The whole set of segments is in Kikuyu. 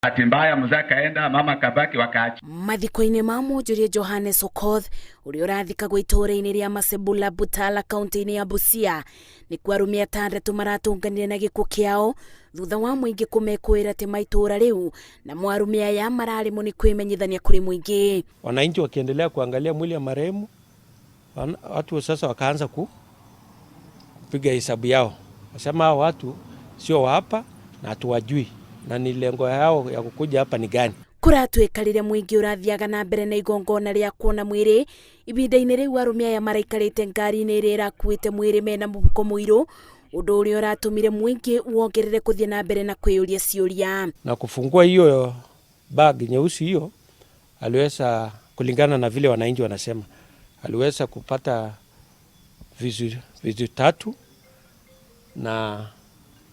Bahati mbaya mzee akaenda, mama akabaki, wakaacha. Mathiko-inĩ ma mwonjoria Johannes Okoth ũrĩa ũrathikagwo itũũra-inĩ rĩa Masebula Butala kaunti-inĩ ya Busia nĩkuo arũme atandatũ maratũnganire na gĩkuũ kĩao thutha wa mũingĩ kũmekũĩra atĩ ma itũũra rĩu namo arũme aya mararemwo nĩ kwĩmenyithania kũrĩ mũingĩ. Wananchi wakiendelea kuangalia mwili ya marehemu, watu sasa wakaanza kupiga hesabu yao, wasema hao watu sio wa hapa na hatuwajui na ni lengo yao ya kukuja hapa ni gani? Kũratuĩka rĩrĩa mũingĩ ũrathiaga na mbere na igongona rĩa kuona mwĩrĩ ihinda-inĩ rĩu arũme aya maraikarĩte ngari-inĩ ĩrĩa ĩrakuĩte mwĩrĩ mena mũhuko mũirũ ũndũ ũrĩa ũratũmire mũingĩ wongerere kũthiĩ na mbere na kwĩyũria ciũria. Na kufungua hiyo bag nyeusi hiyo, aliweza kulingana na vile wananchi wanasema, aliweza kupata visu tatu na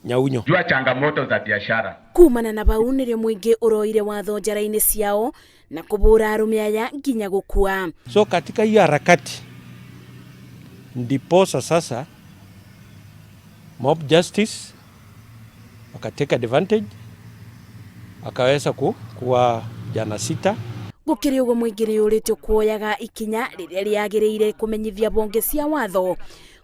nyaunyo. Jua changamoto za biashara. Kumana na bau nĩrĩo mũingĩ ũroire watho njara-inĩ ciao na kũbũra arũme aya nginya gũkua. So katika hiyo harakati ndiposa sasa mob justice wakatake advantage akaweza kuwa jana sita. Gũkĩrĩ ũguo mũingĩ nĩ ũrĩtio kuoyaga ikinya rĩrĩa rĩagĩrĩire kũmenyithia bonge cia watho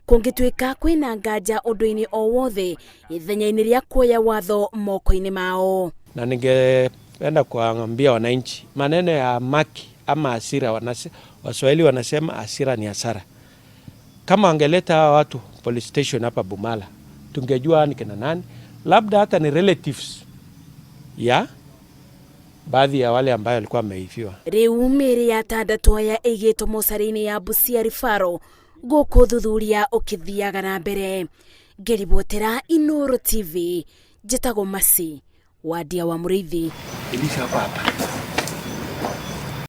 kũngĩtuĩka kwĩna nganja ũndũ-inĩ o wothe ithenya-inĩ rĩa kuoya watho moko-inĩ mao. Na ningependa kuambia wananchi maneno ya maki ama hasira, Waswahili wanasema hasira ni hasara. Kama wangeleta hawa watu police station hapa Bumala, tungejua ni kina nani, labda hata ni relatives ya baadhi ya wale ambayo walikuwa wameifiwa. Rĩu mĩĩrĩ ya atandatũ aya ĩigĩtwo mocarĩ-inĩ ya Busia Referral gũkũ ũthuthuria ũkĩthiaga na mbere. Ngĩribotera Inooro TV, njĩtagwo Mercy Wandia wa Mũrĩithi. Elisha hapa hapa.